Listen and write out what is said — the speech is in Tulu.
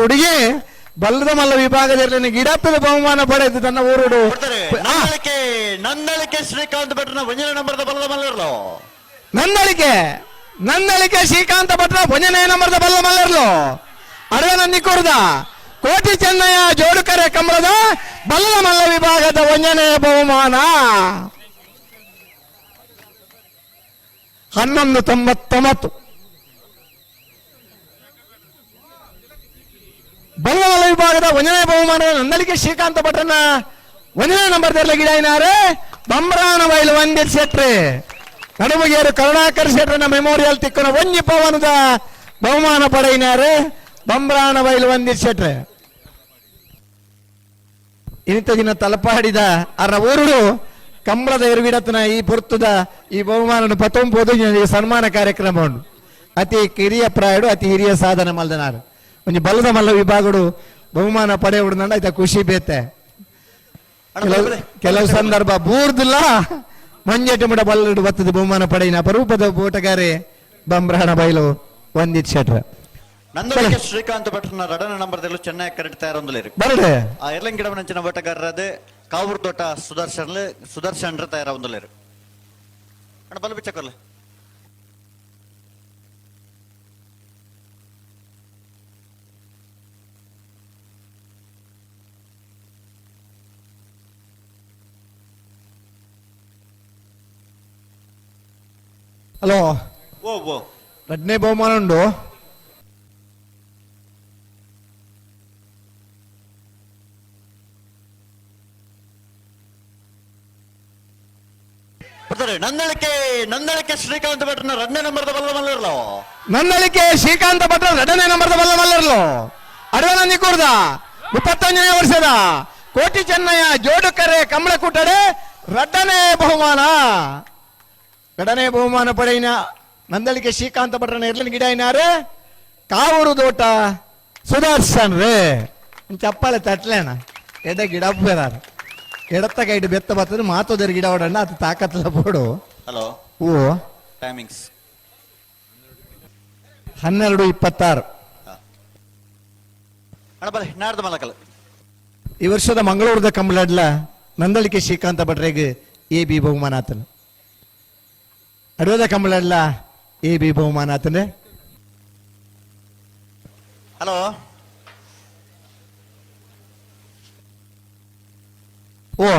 ಹುಡುಗಿ ಬಲ್ಲದ ಮಲ್ಲ ವಿಭಾಗದಲ್ಲಿ ಗಿಡಪ್ಪದ ಬಹುಮಾನ ಪಡೆದು ತನ್ನ ಊರುಡು. ಕೊಡ್ತಾರೆ. ನಂದಳಿಕೆ, ನಂದಳಿಕೆ ಶ್ರೀಕಾಂತ್ ಭಟ್ರನ ಒಂಜನೇ ನಂಬರ್ದ ಬಲ್ಲದ ಮಲ್ಲರ್ಲು. ನಂದಳಿಕೆ, ನಂದಳಿಕೆ ಶ್ರೀಕಾಂತ ಭಟ್ರ ಒಂಜನೇ ನಂಬರ್ದ ಬಲ್ಲ ಮಲ್ಲರ್ಲು. ಅಡವೆ ನಂದಿಕೂರ್ದ ಕೋಟಿ ಚೆನ್ನಯ್ಯ ಜೋಡುಕರೆ ಕಂಬಳದ ಬಲ್ಲದ ಮಲ್ಲ ವಿಭಾಗದ ಒಂಜನೇ ಬಹುಮಾನ 11.99. ಬಲ್ಲದ ವಿಭಾಗದ ಒಂದನೇ ಬಹುಮಾನ ನಂದಳಿಕೆ ಶ್ರೀಕಾಂತ ಭಟ್ರನ ಒಂದನೇ ನಂಬರ್ ಗಿಡಾಯಿನಾರೆ ಬಂಬ್ರಾಣ ಬೈಲು ವಂದಿತ್ ಶೆಟ್ರಿ. ನಡುಮಗೇರು ಕರುಣಾಕರ್ ಶೆಟ್ರನ ಮೆಮೋರಿಯಲ್ ತಿಕ್ಕನ ಒಂಜಿ ಪವನದ ಬಹುಮಾನ ಪಡೆಯಿನಾರೆ ಬಂಬ್ರಾಣ ಬೈಲು ವಂದಿತ್ ಶೆಟ್ರೆ. ಇನ್ನಿತ ದಿನ ತಲಪಾಡಿದ ಅರ ಊರುಡು ಕಂಬಳದ ಎರುಗಿಡತನ ಈ ಪೊರ್ತುದ ಈ ಬಹುಮಾನ ಪತ್ತೊಂಬೋದು ಸನ್ಮಾನ ಕಾರ್ಯಕ್ರಮ ಉಂಡು. ಅತಿ ಕಿರಿಯ ಪ್ರಾಯಡು ಅತಿ ಹಿರಿಯ ಸಾಧನೆ ಮಲ್ದನಾರು ಒಂಜಿ ಬಲ್ಲದ ಮಲ್ಲ ವಿಭಾಗಡು ಬಹುಮಾನ ಪಡೆಯುಡು ಆಯ್ತಾ ಖುಷಿ ಬೇತೆ. ಕೆಲವು ಸಂದರ್ಭ ಬೂರ್ದಿಲ್ಲ ಮಂಜೆಟ್ಟು ಮುಡ ಬಲ್ಲಡು ಬತ್ತದ ಬಹುಮಾನ ಪಡೆಯಿನ ಅಪರೂಪದ ಬೋಟಗಾರೆ ಬಂಬ್ರಹಣ ಬೈಲು ವಂದಿತ್ ಶೆಟ್ರ. ನಂದಳಿಕೆ ಶ್ರೀಕಾಂತ್ ಭಟ್ರನ ರಡನ ನಂಬರ್ದಲ್ಲೂ ಚೆನ್ನೈ ಕರೆಕ್ಟ್ ತಯಾರೊಂದುಲೇರು. ಬರಡೆ. ಆ ಎರ್ಲಂಗಿಡ ನಂಚಿನ ಓಟಗಾರರಾದ ಕಾವೂರು ತೋಟ ಸುದರ್ಶನ್, ಸುದರ್ಶನ್ ತಯಾರೊಂದುಲೇರು. ಅಣ್ಣ, ಬಲ್ಲ ಬಿಚ್ಚಕೊರ್ಲೆ. ಹಲೋ. ಓ ಓ. ರಡ್ನೇ ಬಹುಮಾನ ಉಂಡು. ಬರ್ತಾರೆ. ನಂದಳಿಕೆ, ನಂದಳಿಕೆ ಶ್ರೀಕಾಂತ್ ಭಟ್ರನ ರಡನೇ ನಂಬರ್ದ ಬಲ್ಲ ಮಲ್ಲರ್ಲು. ನಂದಳಿಕೆ ಶ್ರೀಕಾಂತ ಭಟ್ರ ಎರಡನೇ ನಂಬರ್ದ ಬಲ್ಲ ಮಲ್ಲರ್ಲು. ಅಡವೆ ಕೂರ್ದ 31ನೇ ವರ್ಷದ ಕೋಟಿ ಚೆನ್ನಯ್ಯ ಜೋಡುಕರೆ ಕಮಲಕೂಟಡೆ ರಡ್ಡನೇ ಬಹುಮಾನ. ಎರಡನೇ ಬಹುಮಾನ ಪಡೆಯಿನ ನಂದಳಿಕೆ ಶ್ರೀಕಾಂತ ಭಟ್ರನ ಎರ್ಲಿನ ಗಿಡ ಏನಾರೆ ಕಾವೂರು ದೋಟ ಸುದರ್ಶನ್ ರೇ. ಚಪ್ಪಾಳೆ ತಟ್ಲೇನ ಎಡ ಗಿಡ ಬೇದಾರ ಎಡತ್ತ ಕೈಡ್ ಬೆತ್ತ ಬರ್ತದೆ ಮಾತೋದರ ಗಿಡ ಹೊಡಣ್ಣ ಅದು ತಾಕತ್ಲ ಬೋಡು. ಹಲೋ. ಹೂ. ಟೈಮಿಂಗ್ಸ್. 12:26. ಅಣ್ಣ, ಬಲೆ ನಾಡ್ದು ಮಲಕಲ್. ಈ ವರ್ಷದ ಮಂಗಳೂರದ ಕಂಬಳಡ್ಲ ನಂದಳಿಕೆ ಶ್ರೀಕಾಂತ ಭಟ್ರೆಗ್ ಎ ಬಿ ಬಹುಮಾನ ಆತನು. ಅಡವದ ಕಂಬಳಡ್ಲ ಎ ಬಿ ಬಹುಮಾನ ಆತನೆ. ಹಲೋ. ಓ.